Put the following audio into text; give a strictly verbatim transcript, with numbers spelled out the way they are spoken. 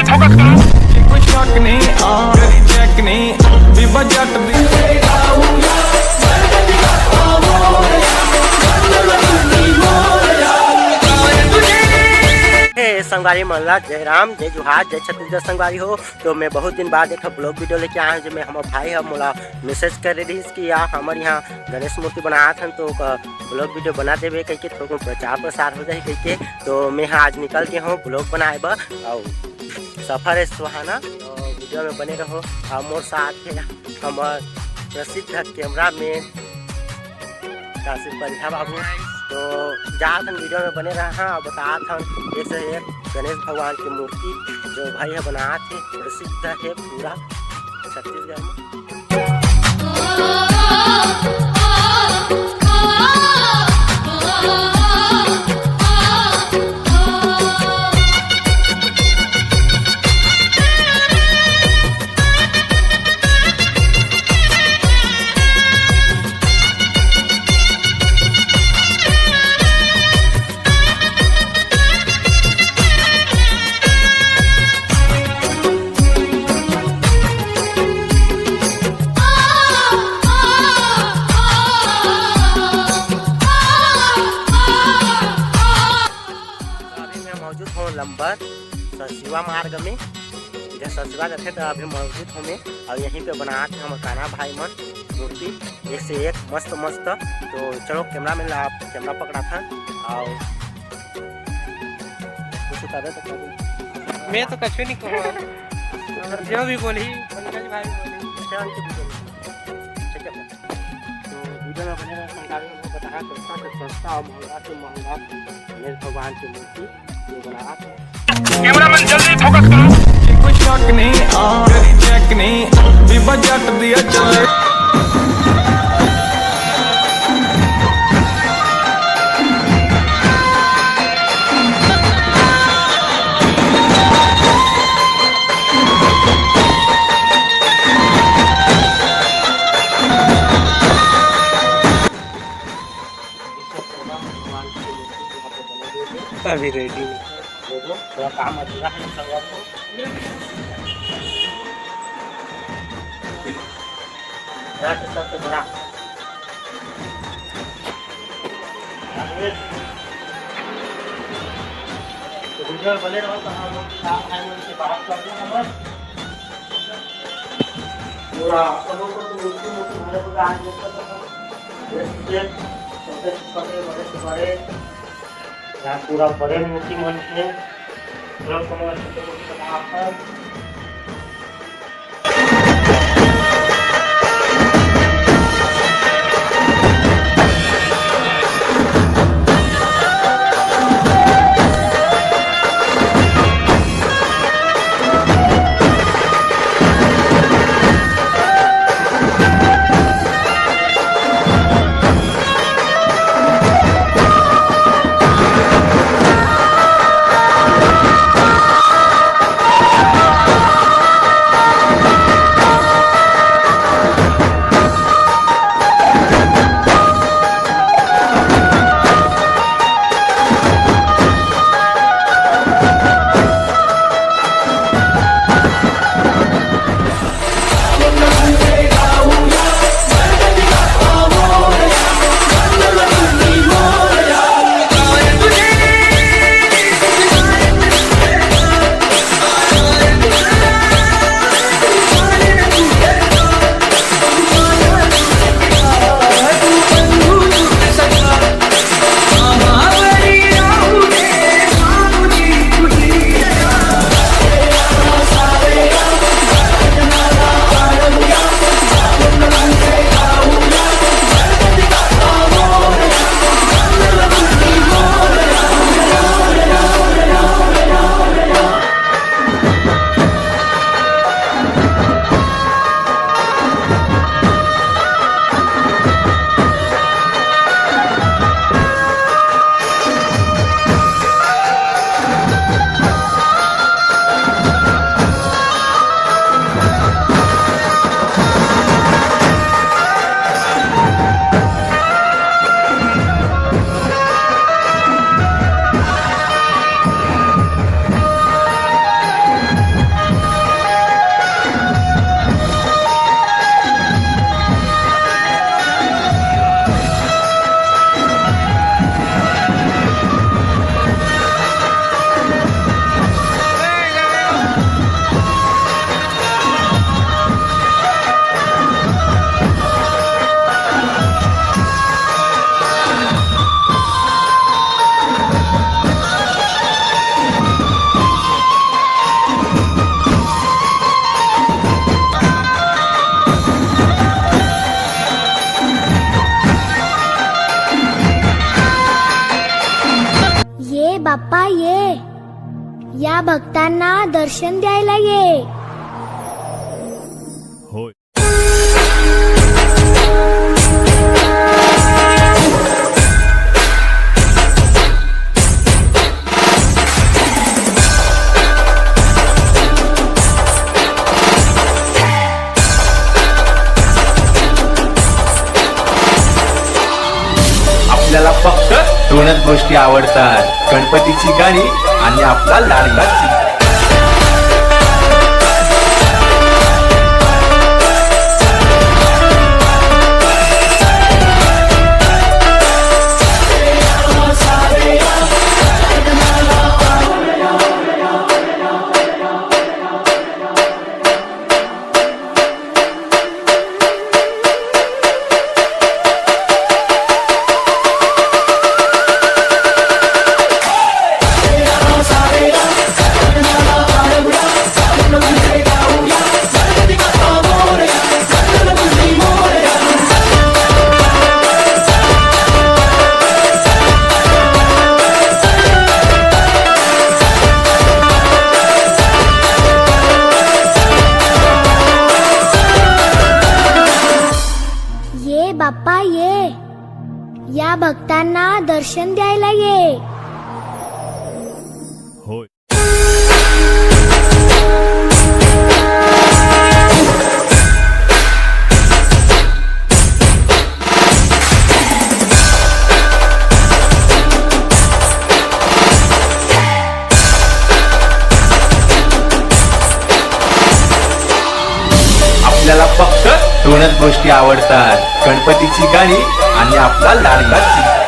Focus करो, ये कोई शक नहीं, आ, तेरी चेक नहीं, भी बजट भी। हे संगवारी मन ला जय राम, जय जोहार, जय छत्तीसगढ़ संगवारी हो। तो मैं बहुत दिन बाद एक ठो ब्लॉग वीडियो लेके आया हूँ, जो मैं हमर भाई ह मोला मैसेज करे रहिस कि यार हमर यहाँ गणेश मूर्ति बनात हन, तो ब्लॉग वीडियो बना देबे कहिके, थोड़ा प्रचार प्रसार हो जाही कहिके। तो मैं ह आज निकल के हूँ ब्लॉग बनाए बर, अउ सफर है सुहाना। तो वीडियो में बने रहो, अउ मोर साथ है हमर प्रसिद्ध कैमरामैन काशिफ परिहा बाबू। तो जात हन, वीडियो में बने रहा, अउ बतात हन एक से एक गणेश भगवान की मूर्ति, जो भाई ह बनात हे, प्रसिद्ध है पूरा छत्तीसगढ़ में। अभी मैं मौजूद हूँ लंबर सचिवा मार्ग में, इधर सचिवा जाथे तो अभी मौजूद हूँ मैं, अउ यहीं पे बनात हे हमर कान्हा भाई मन मूर्ति एक से एक मस्त मस्त। तो चलो कैमरामैन ला आप कैमरा पकड़ा था, अउ कुछ उतारे तो कर दो। मैं तो कछु नहीं कहूँ, जो भी बोली पंकज भाई बोली। अच्छा, अंकित भी बोली। ठीक है। तो वीडियो में बने रहो, संगवारी हो, बताहा सस्ता से सस्ता अउ महंगा से महंगा गणेश भगवान की मूर्ति ये बनाहा। कैमरामैन जल्दी फोकस करो, ये कोई शक नहीं, आ, तेरी चेक नहीं, भी बजट दिया चले। अभी रेडी नहीं। देखो, थोड़ा काम अधूरा है, सब आपको। यहाँ से सबसे बड़ा। तो वीडियो में बने रहो, तो हम लोग साथ आए, उनसे बात करते हैं हम। पूरा आप लोगों को तो मूर्ति, मूर्ति हमारे को आज देख सकते हो। छोटे से छोटे, बड़े से बड़े, यहाँ पूरा बड़े मूर्ति मन है। लोग को मैं छोटे मूर्ति बना कर भक्तांना दर्शन द्यायला ये. आपल्याला फक्त दोनच गोष्टी आवडतात, गणपतीची गाणी आणि आपला लाडका चिमटा. ये बाप्पा ये, या भक्तांना दर्शन द्यायला ये. आपल्याला फक्त दोनच गोष्टी आवडतात, गणपतीची गाणी आणि आपला लाडका चिमटा.